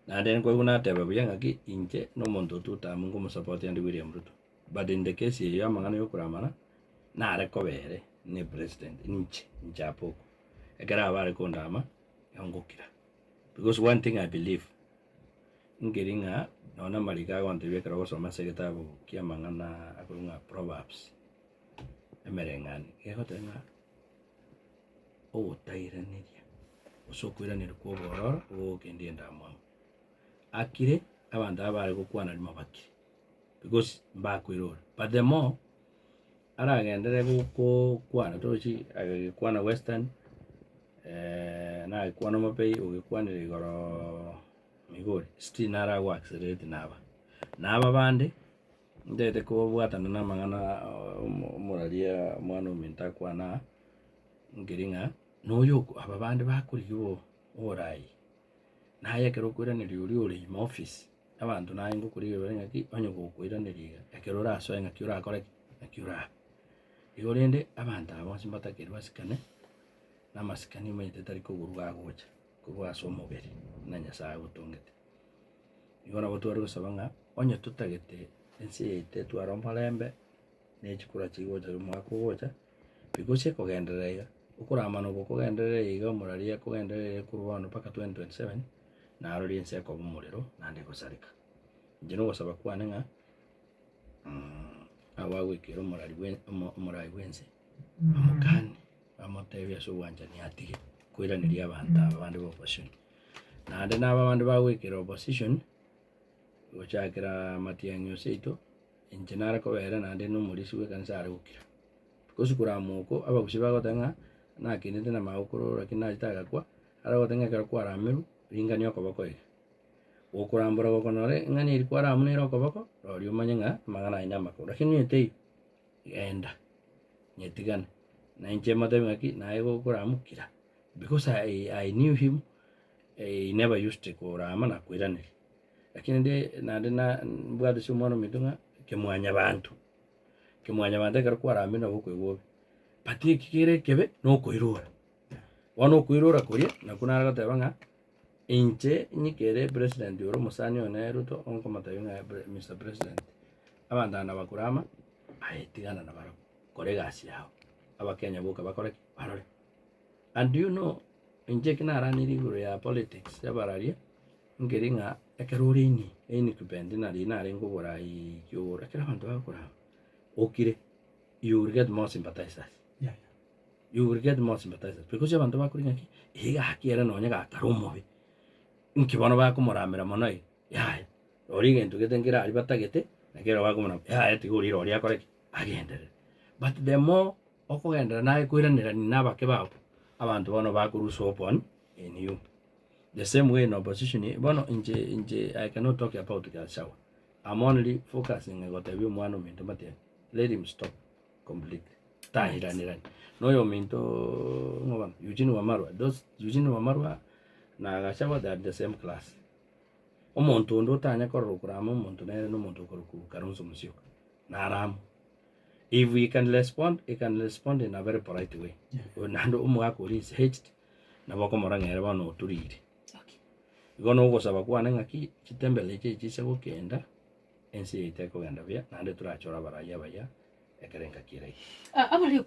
Naende nkoigwa nateba buya ng'aki inche na omonto o two term nkomosupport ande William Ruto, but in the case eye y'amang'ana yokoramana, nare koba ere ne president inche, inche Apoko. Ekero aba are kondama, igo ngokira. Because one thing I believe, nkeri ng'a nonya amariko agontebia ekero ogosoma ase egetabu kia amang'ana akorwa ng'a Proverbs, emereng'ani, egoteba ng'a ogotairaneria gose okoiraneria kwa obwororo ogokendia endamwamu. Akire abanto aba bare gokwana rimo bakire because mbakoirora but the more aragenderere gokokwana torochi agekwana western nagekwana Homabay ogekwanire igoroo Migori still naro ago accelerate naba. Naba bande ntagete kobwatana na amang'ana omoraria omwana ominto akwane aa, nkeri ng'a noyo aba bande bakorigia oborai, naye ekero okoiraneria oria ore ime office, abanto naye ngokorigia bare ng'aki onye gokoiraneria iga, ekero orasoe ng'aki orakore ki? Ng'aki orabe. Igo rende abanto aba bonsi mbatakeire basikane, na amasikani omanyete tari kogurwa agocha korwa ase omobere buna Nyasaye agotongete. Igo nabo tware gosaba ng'a onye totagete ense yaito etware omorembe, ne chikura chigocha omwaka ogocha, because ekogenderera iga, okoramana oko kogenderere iga omorari akogenderere iga korwa bono mpaka 2027, narori ense ekoba omorero naende egosareka. Inche nogosaba kwane ng'a abo bagoikera omorari bwe omo omorai bwense, bamokanie, bamotebie ase obwanchani atige koiraneria abanto aba bande ba opposition. Naende nabo abande bagoikera opposition, gochakera matiang'i ase seito, inche nare kobera naende na omorisia bw'ekanisa are gokira. Because korama oko, abagusii bagoteba ng'a nakinete na magokoro lakini nachete agakwa, are goteba ng'a ekero kwaramirwe, ringania okoboko iga. Gokorambora gokonora eng'ana eria kwaramwa nere okoboko, roria omanye ng'a amang'ana ayio namakoro. Lakini onye teiyo, genda, nyetigane. Na inche motebie ng'aki, naye gokoramwa kira. Because I, I knew him, he never used korama na koiraneria. Lakini rende naende na mbwate ase omwana ominto ng'a kemwanyabanto, kemwanyabanto ekero kwaramire nabo okoigwa bobe, but eki kere ekebe nokoirora. Bono okoirora koria nakwo nare goteba ng'a inche nyikere president ore omosani one Ruto nkomotebia ng'a Mister President, abanto aba nabakorama, aye tigana nabarabwo, kora egasi yago, abakenya boka bakore ki? Barore. And do you know, inche eki naranire igoro ya politics y'abararia, nkeri ng'a ekero ore ini incumbent nari narenge oborai kiogoro, ekero abanto bagokorama, okire, you will get more sympathizers. Yeah, yeah. You will get more sympathizers because abanto bakorigia ng'aki, iga gaki ere nonye gakare omobe, nki bono bakomoramera mono iga, yaya, roria egento gete nkere aria batagete, naki ere bakomorama, yaya tiga oria roria akore ki? Agenderere. But the more okogenderera naye koiranerania na abake bago, abanto bono bakorusia hope on in you. The same way in opposition, bono inche inche I cannot talk about Gachagua, I'm only focusing gotebia omwana ominto matiang'i, let him stop completely, tairanerani. Na oyo ominto ng'o bono, Eugene Wamalwa, those Eugene Wamalwa na Gachagua they are the same class. Omonto onde otanya korora okorama omonto nere na omonto okorokwa Kalonzo Musyoka, naro amo. If he can respond, he can respond in a very polite way. Naende omogaka oria is aged, nabo okomorora ng'a ere bono oturire. Okay. Igo nogosaba kwane ng'aki chitembele echi echise gokenda, ense yaito ekogenda buya, naende torachore abarai abaya ekero engaki eraike. Ah, abare.